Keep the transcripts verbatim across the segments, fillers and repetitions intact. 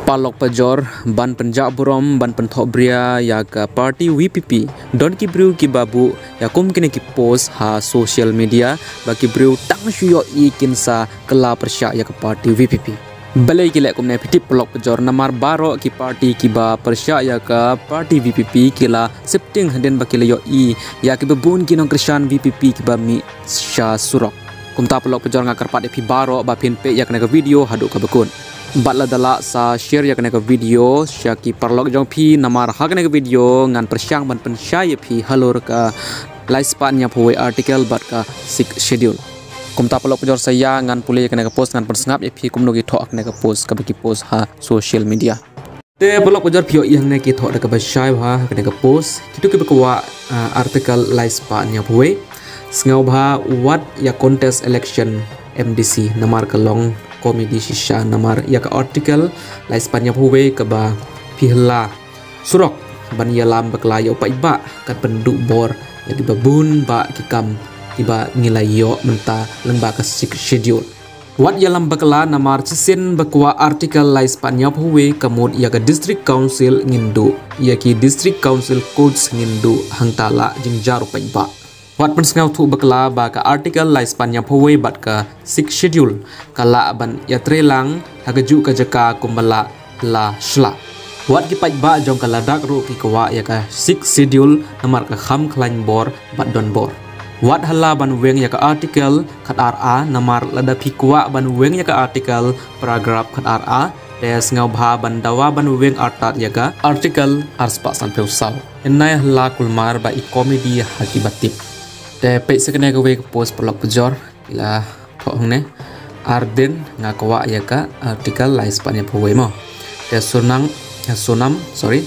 Paralok pajor, ban pynjah burom, ban pynthohbria ïa ka party V P P, don ki briew kiba buh ïa kum kine ki post ha social media ba ki briew tang shu ïohi kin sa kylla pyrshah ïa ka party V P P. Balei ki leh kumne? Phi tip paralok pajor, namar baroh ki party kiba pyrshah ïa ka party V P P ki la shifting hadien ba ki la ïohi ïa kiba bun ki nongkyrshan V P P kiba mih sha surok. Kumta paralok pajor, nga kyrpad ïa phi baroh ba phin peit ïa kane ka video haduh kaba kut. Bad lada lah, sa share ïa kane ka video sha ki paralok jong phi, namar ha kane ka video ngan pyrshang ban pynshai ïa phi halor ka lai spah hynñiewphew wei article bad ka Sixth Schedule. Kumta paralok pajor, sa ïa ngan pule ïa kane ka post, ngan pynsngap ïa phi kumno ki thoh ha kane ka post kaba ki post ha social media. Te paralok pajor, phi ïohi hangne ki thoh da kaba shai bha ha kane ka post. Kito kiba kwah, ah, article lai spah hynñiewphew wei, sngewbha wat ïa contest election M D C, namar ka long comedy shisha, namar ïa ka article lai spah hynñiewphew wei kaba phi kylla surok ban ïalam bakla ïa u paidbah kan pynduh bor ïa kiba bun bah ki kam kiba ngi la ïoh mynta lyngba ka Sixth Schedule. Wat ïalam bakla, namar shisien ba kwah article lai spah hynñiewphew wei ka mut ïa ka District Council ngin duh, ïa ki District Council codes ngin duh, hangta lah jynjar u paidbah. Wat pynsngewthuh bakla ba ka article lai spah hynñiewphew wei bad ka Sixth Schedule ka lah ban ïatreilang ha kajuh ka jaka kumba lah la shla. Wat ki paidbah jong ka Ladakh ruh ki kwah ïa ka Sixth Schedule namar ka kham khlaiñ bor bad don bor. Wat hala ban weng ïa ka article khatar A, namar lada phi kwah ban weng ïa ka article paragraph khatar A, te sngewbha ban dawa ban weng artat ïa ka article arspah sanphew saw. Hynrei hala kulmar ba i comedy ha kiba tip. Te peit sa kane kawei ka post paralok pajor. Ki la thoh hangne. Ardent, nga kwah ïa ka article lai spah hynñiewphew wei mo. Te Sunang, eh, Sunam, sorry.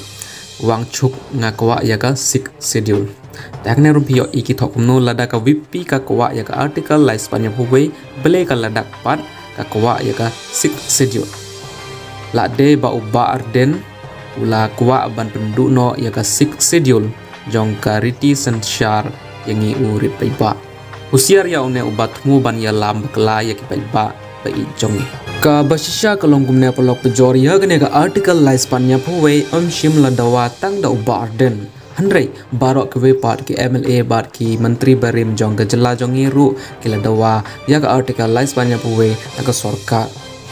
Wangchuk, nga kwah ïa ka Sixth Schedule. Te hangne ruh phi ïohi ki thoh kumno, lada ka V P P ka kwah ïa ka article lai spah hynñiewphew wei, balei ka Ladakh pat ka kwah ïa ka Sixth Schedule. Lah dei ba u Bah Ardent u la kwah ban pynduh noh ïa ka Sixth Schedule jong ka riti synshar ïa ngi u rit paidbah. Husiar ïa une uba thmu ban ïalam bakla ïa ki paidbah ba ïeit jong ngi. Kaba shisha ka long kumne paralok pajor, ïa kane ka article lai spah hynñiewphew wei ym shym la dawa tang da u Bah Ardent. Hynrei baroh kiwei pat ki M L A bad ki myntri barim jong ka jylla jong ngi ruh ki la dawa ïa ka article lai spah hynñiewphew wei na ka sorkar.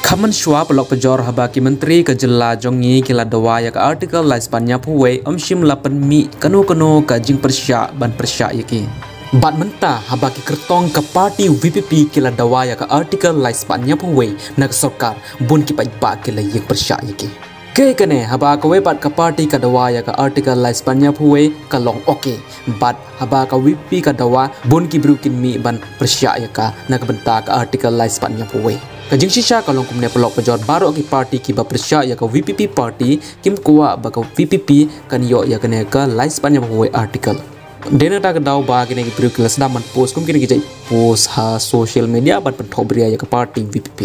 Khamtam shuwa paralok pajor, haba ki myntri ka jylla jong ngi ki la dawa ïa ka article lai spah hynñiewphew wei, ym shym la pynmih kano kano ka jingpyrshah ban pyrshah ïa ki. Bad mynta haba ki kyrtong ka party V P P ki la dawa ïa ka article lai spah hynñiewphew wei na ka sorkar, bun ki paidbah ki la ïeng pyrshah ïa ki. Kaei kane, haba kawei pat ka party ka dawa ïa ka article lai spah hynñiewphew wei ka long okay. Bad haba ka V P P ka dawa, bun ki briew kin mih ban pyrshah ïa ka na ka bynta ka article lai spah hynñiewphew wei. Ka jingshisha ka long kumne paralok pajor, baroh ki party kiba pyrshah ïa ka V P P party kim kwah ba ka V P P kan ïoh ïa kane ka lai spah hynñiewphew wei article. Dei na kata ka daw ba kine ki briew ki la sdang ban post kum kine ki jait post ha social media ban pynthohbria ïa ka party V P P.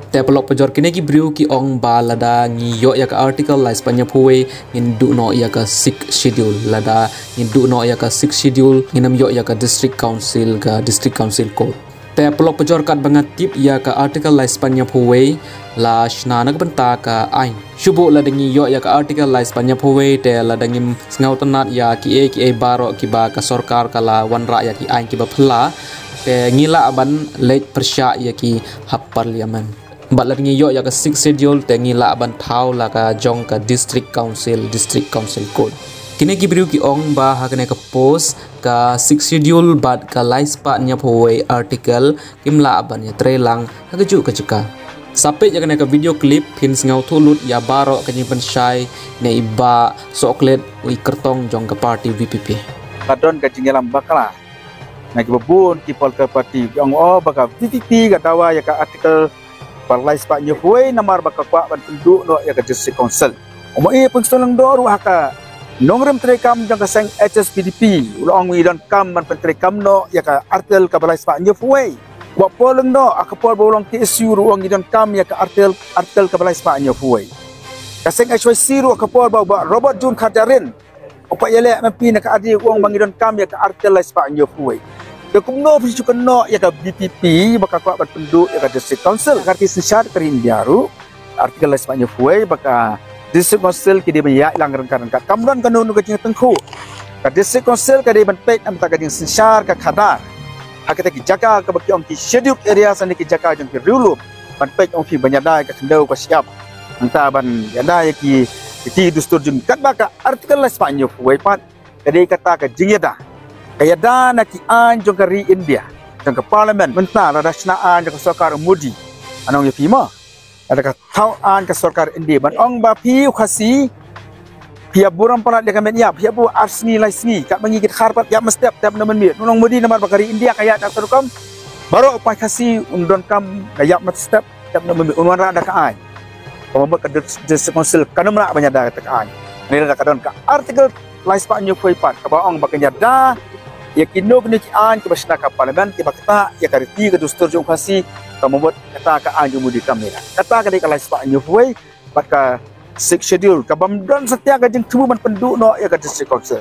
Te paralok pajor, kine ki briew ki ong ba lada ngi ïoh ïa ka article lai spah hynñiewphew wei ngin duh noh ïa ka Sixth Schedule, lada ngin duh noh ïa ka Sixth Schedule ngin ym ïoh ïa ka District Council, ka District Council Code. Te paralok pajor, katba nga tip ïa ka article lai spah hynñiewphew wei la shna na ka bynta ka aiñ. Shu buh lada ngi ïoh ïa ka article lai spah hynñiewphew wei te lada ngim sngewtynnat ïa kiei kiei baroh kiba ka sorkar ka la wanrah ïa ki aiñ kiba phylla, te ngi lah ban leit pyrshah ïa ki ha parliament. Bad lada ngi ïoh ïa ka Sixth Schedule te ngi lah ban thaw la ka jong ka District Council, District Council Code. Kine ki briew ki ong ba ha kane ka post ka Sixth Schedule bad ka lai spah hynñiewphew wei article kim lah ban ïatreilang ha kajuh ka jaka. Sa peit ïa kane ka video clip phin sngewthuh lut ïa baroh ka jingpynshai ne i Bah Sohklet, u i kyrtong jong ka party V P P. Ka don ka jingïalam bakla na kiba bun ki political party, ki ong, oh, ba ka V P P ka dawa ïa ka article ba lai spah hynñiewphew wei namar ba ka kwah ban pynduh noh ïa ka District Council. U Ma E Pynshong Lyngdoh ruh ha ka nongrim treikam jong ka seng H S P D P u la ong ngi donkam ban pyntreikam noh ïa ka article kaba lai spah hynñiewphew wei. Bah Paul Lyngdoh ha ka por ba u long K S U ruh u ong ngi donkam ïa ka article, article kaba lai spah hynñiewphew wei. Ka seng H Y C ruh ha ka por ba u Bah Robert June Kharjahrin u pat ïaleh M P na ka R D A u ong ba ngi donkam ïa ka article lai spah hynñiewphew wei. Te kumno phi shu kynnoh ïa ka V P P ba ka kwah ban pynduh ïa ka District Council? Ka riti synshar ka ri India ruh Article lai spah hynñiew phew wei ba ka District Council ki dei ban ïaid lang ryngkat ryngkat. Kam don kano kano ka jingtyngkhuh. Ka District Council ka dei ban peit namar ka jingsynshar ka khadar ha kita ki jaka kaba ki ong ki scheduled areas ne ki jaka jong ki riewlum. Ban peit ong phi ban ïada ïa ka khyndew ka shyiap. Nangta ban ïada ïa ki, ïa ki dustur jong, katba ka Article lai spah hynñiew phew wei pat ka dei kata ka jingïada. Ka ïada na ki aiñ jong ka ri India, jong ka Parliament, mynta lada shna aiñ jong ka sorkar Modi. Ngan ong ïa phi mo, lada ka thaw aiñ ka sorkar India ban ong ba phi u Khasi phi ïa burom palat ïa ka met ïap, phi ïa buh ar sngi lai sngi, katba ngi ki dkhar pat ïap mynstep, tep na mynmiet. Un ong Modi namar ba ka ri India ka ïaid na ka rukom, baroh u paid Khasi un donkam da ïap mynstep, tep na mynmiet, un wanrah da ka aiñ. Ka mut ka Dis-, District Council kan ym lah ban ïada kata ka aiñ. Ngi la da ka don ka Article lai spah hynñiew phew wei pat kaba ong ba kan ïada ïa kino kino ki aiñ kiba shna ka Parliament kiba ktah ïa ka riti ka dustur jong u Khasi. Ka mut kata ka aiñ jong Modi kam ïada. Kata ka dei ka lai spah hynñiew phew wei bad ka Sixth Schedule, kaba ym don satia ka jingthmu ban pynduh noh ïa ka District Council.